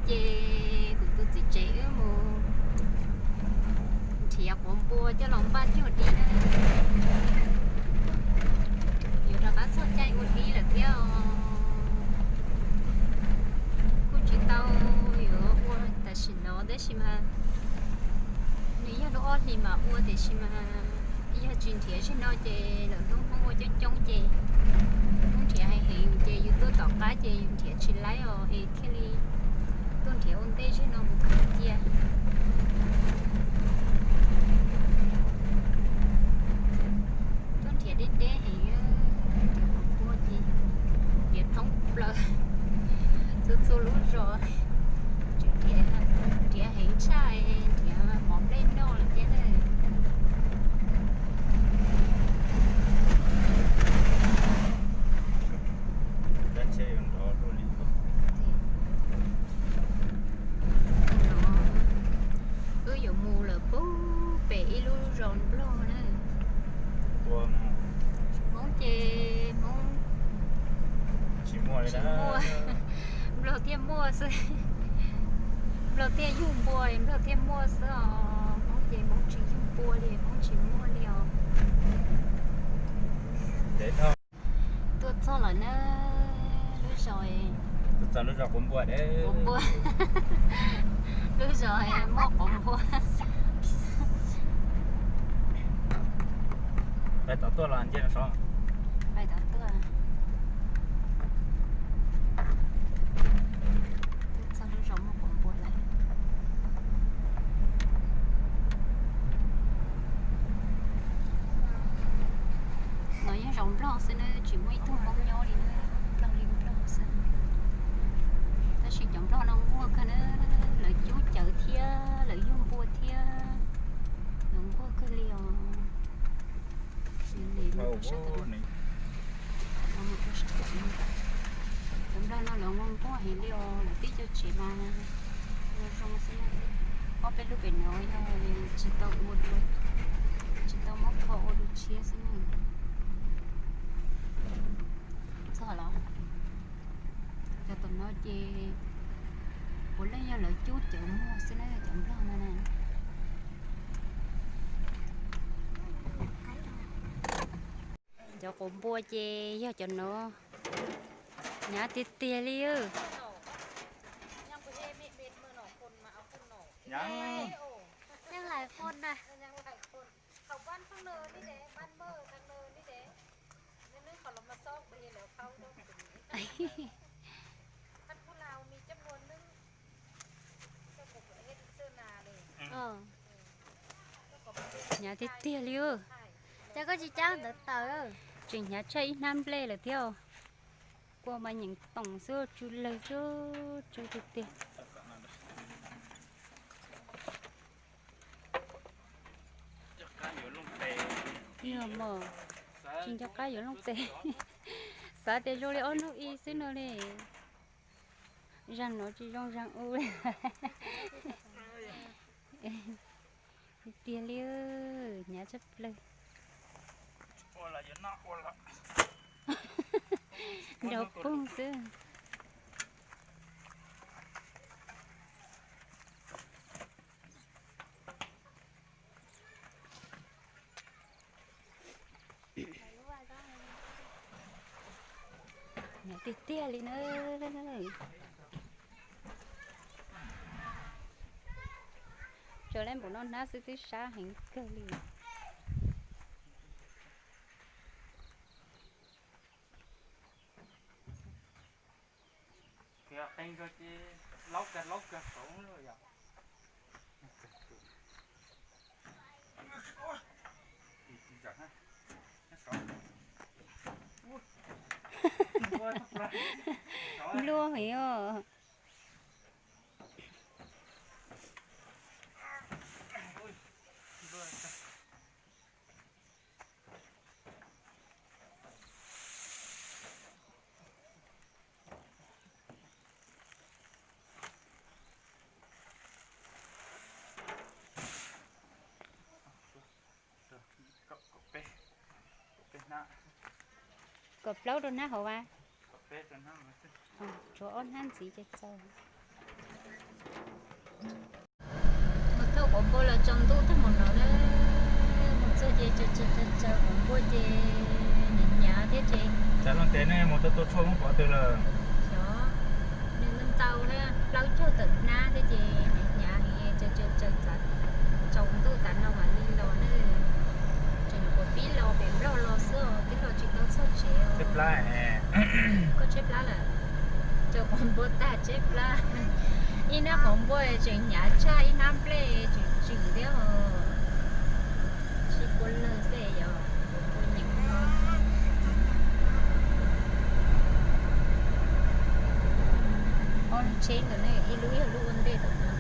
ces kuv tus txiv tsev wb mus nrhiav quav npua coj los npaj cog dib na. Yuav rov qab txog caij ua dib lawm thiab os. Kuj tsis tau yuav ua tam sim no tab sis mas nws yog lub ob hlis mam ua tiam sis mas yog tsis nrhiav zaum no ces lawv hnub Hmoob ua coob coob ces Hmoob nrhiav heev heev ces yus tuaj tom qab ces yus nrhiav tsis laib os es thiaj li tuaj nrhiav ua ntej zaum no mus kawm cia. Tuaj nrhiav deb deb heev, nrhiav quav npua ces nrhiav thoob plaws txhua txhua lub zos, nrhiav heev tshaj, nrhiav mov nplej noj lawm thiab na. Wb yuav mus lawm pug pem ib lub zos Nplog na. Hmoob ces Hmoob tsis muaj, Nplog thiaj muaj xwb. Nplog thiaj yug npua, Nplog thiaj muaj xwb os. Hmoob ces Hmoob tsis yug npua li, Hmoob tsis muaj li os. Tuaj txog lawm na, lub zos, tuaj txog lub zos quav npua, quav npua, lub zos muaj quav npua. Pais tom tuaj los nce los sov? Pais tom tuaj. Tuaj txog lub zos muaj quav npua lawm. No yog zos Nplog xwb na, tsis muaj ib tug Hmoob nyob li na, Nplog li Nplog xwb. Tab sis cov Nplog no nquag kawg na, lawv cub cawv thiab lawv yug npua thiab, lawv nquag kawg li os. Cov Nplog no lawv nquag nquag heev li os, lawv tib co tsev mas zoo zoo xwb na. Ob peb lub pem no yog tsis tau ua dua, tsis tau muab kho ua dua tshiab xwb na. Txog los, cov tom no ces puav leej yog lawv cub cawv muag xwb na, cov Nplog no na. Cov quav npua ces yog cov no, hnyav tiag tiag li. Yeej lais qhon na. Hnyav tiag tiag li. Cas koj tsis cab ntawv tawm? Tseem hnyav tshaj ib hnab nplej lawm thiab. Kua mas nyeem toom xwb, tsw lawg xwb, tsw tiag tiag. Yog mas, tsis nco qab yuav looj tes. Xav tias zoo li ob hnub ib xwb no li. Zaum no tsis zoo zaum u li. Tiag tiag li, hnyav tshaj plaws. Nrov poog xwb. Hnyav tiag tiag li na. Tso lawm npaum no hnab xwb twb sab heev kawg li. Qee zog ces laub kag laub kag saud yom. Nplua heev os. Kaum plaub rau hnab hauv as. Tshuav ob hnab ntxiv ces txaus. Mus thauj quav npua los tsaus ntuj tag mus no na. Mus txog ces tsaws tsaws tsaws quav npua ces hnyav hnyav thiab ces. Txav no ces nej mus tau tua tshuaj muab pov twg lawm? Xyov, nws ntau thiab plaub caug tawm hnab thiab ces hnyav hnyav heev, tsaws tsaws tsaws txav tsaus ntuj tas no mam li los na. Tseem nyuam qhuav pib los pem Nplog los xwb os, twb los tsis tau txog tsev os. Tshaib plab. Koj tshaib plab lawm? Tsaws quav npua tag tshaib plab. Ib hnab quav npua tseem hnyav tshaj ib hnab nplej tseem tswm thiab os. Sib puab lawg xwb yog quav npua nyeem no. Ob lub tsheb ntawm no ib lub yog lub ua ntej tom no.